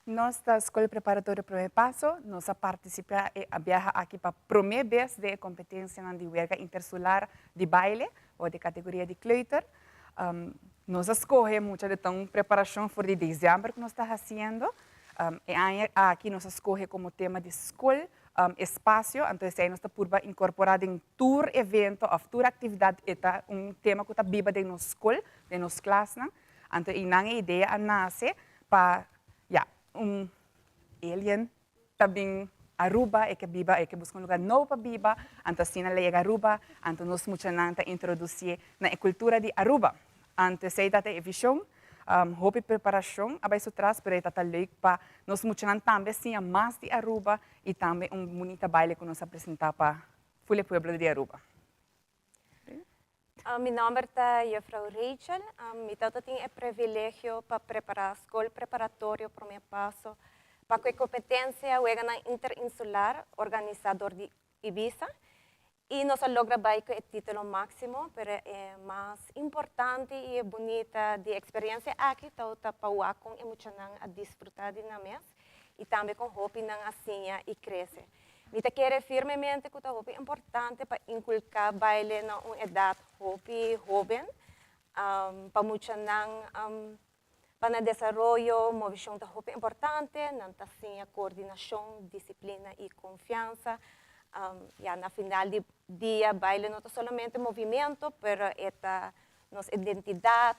Nos ta Skol Preparatorio Prome Paso, nos a partisipá e biaha aki pa promé bes den e kompetensianan di Werga Intersular di Baile o di kategoria di kleuter. Nos a skohe mucha di ta un preparashon for di desèmber ku nos ta hasiendo. E aña aki nos a skohe komo tema di skol espasio, anto esei nos ta purba inkorporá den tur evento òf tur aktividat e ta un tema ku ta biba den nos skol, den nos klasnan. Anto einan e idea a nase pa ya un alien ta bin Aruba, e ke biba, e ke buska un lugar nobo pa biba, anto asina el a yega Aruba, anto nos muchanan ta introducié na e cultura di Aruba. Anto esei ta e vision, hopi preparacion a bai su tras, pero e ta ta leuk pa nos muchanan tambe siña mas di Aruba y tambe un bunita baile cu nos a presenta pa ful e pueblo di Aruba. Mi nomber ta Juffrouw Rachel. Mi tata tin e privilegio pa prepara Skol Preparatorio Prome Paso pa ku e kompetensia Weganan Interinsular organisá dor di Ibisa i nos a logra bai ku e título máksimo, pero e mas importante i e bunita di e eksperensia aki tabata pa wak kon e muchanan a disfrutá di nan mes i tambe kon hopinan a siña i krese. Mi ta kere firmemente ku ta hopi importante pa inkulká baile na un edat hopi hóben, pa muchanan pa nan desaroyo movishon ta hopi importante, nan ta siña koordinashon, disiplina i konfiansa. Ya na final di dia baile no ta solamente movimiento pero e ta nos identidat,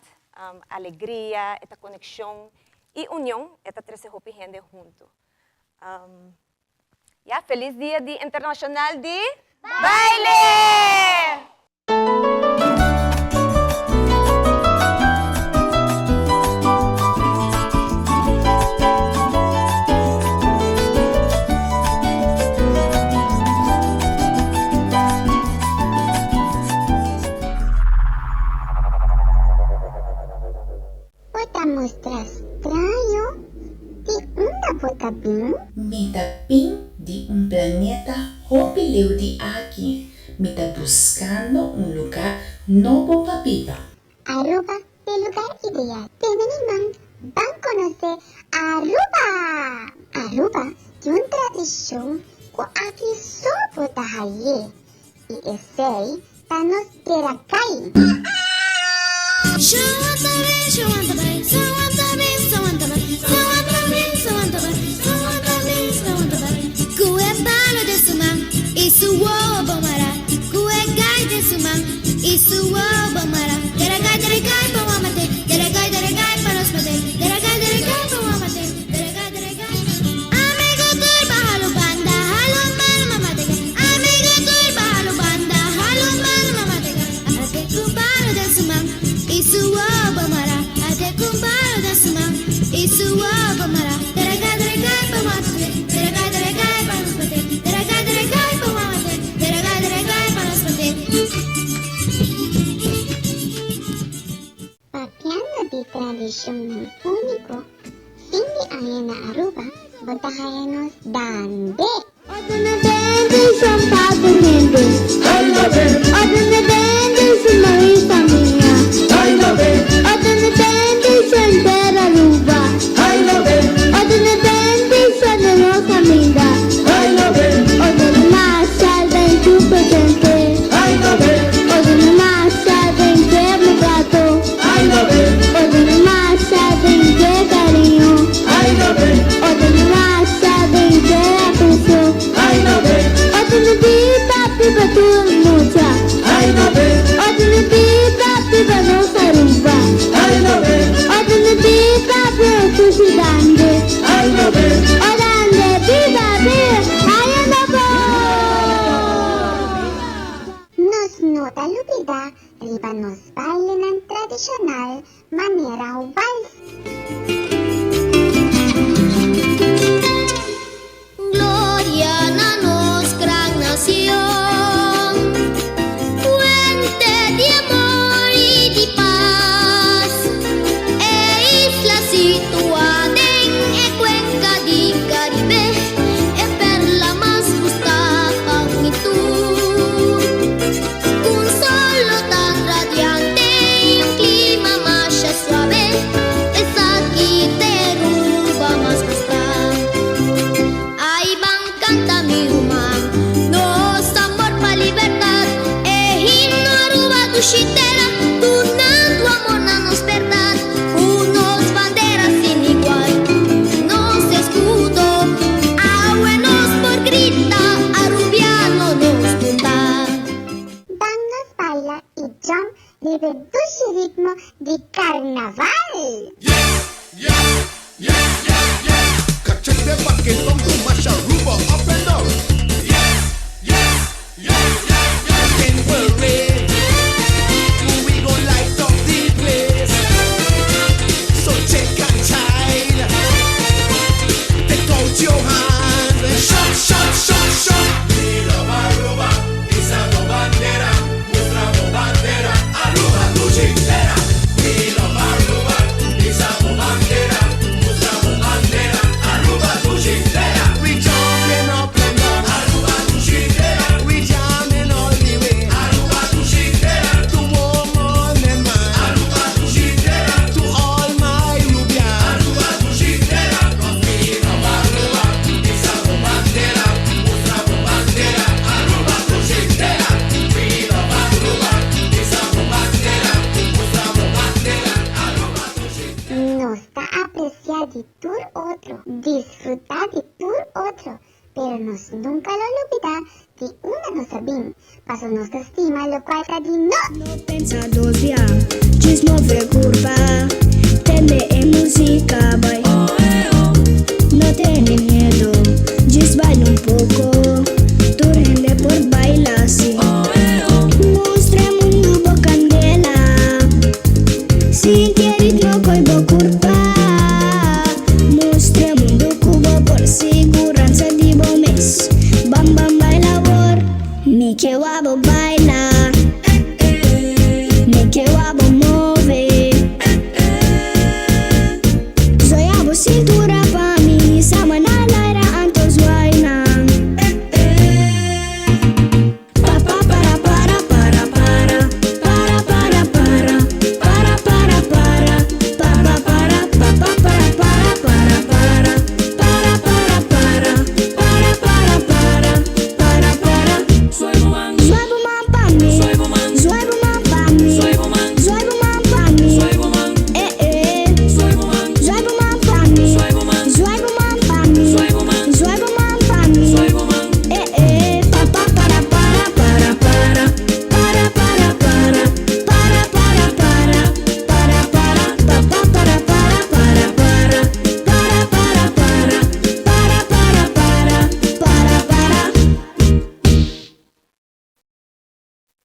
alegria, e ta konekshon i union, e ta trese hopi hende huntu. Ya, felis dia di Internacional di Baile! Bo ta mustra straño di unda bo ta bin? Mi ta bin di un planeta hopi leu di aki. Mi ta buskando un lugá nobo pa biba. Aruba ta e lugar ideal. Tene mi man, ban conoce Aruba! Aruba tin un tradicion cu aki so bo ta haye y esey ta nos tera cay. Papiando di tradishonnan úniko, fin di aña na Aruba bo ta haya nos dande! Nos no ta lubida riba nos bailenan tradishonal manera wals. Gloria na nos gran nacion, fuente di amor y di paz. E isla situa den e cuenca di Caribe, e perla mas gusta pa un y tur. Un solo tan radiante y un clima masha suave, esaki. otro, disfrutá di tur otro, pero nos nunka lo lubidá di unda nos a bin, paso nos ta stima lokual ta di nos! No pensa dos bia, djis move kurpa, tende e músika bai. No tene miedo, djis baila un poko, tur hende por baila así. Mustra mundu bo kandela, sinti e ritmo ku bo kurpa. Mustra mundu ku bo por siguransa di bo mes. Bam bam baila awor, mi ke wak bo.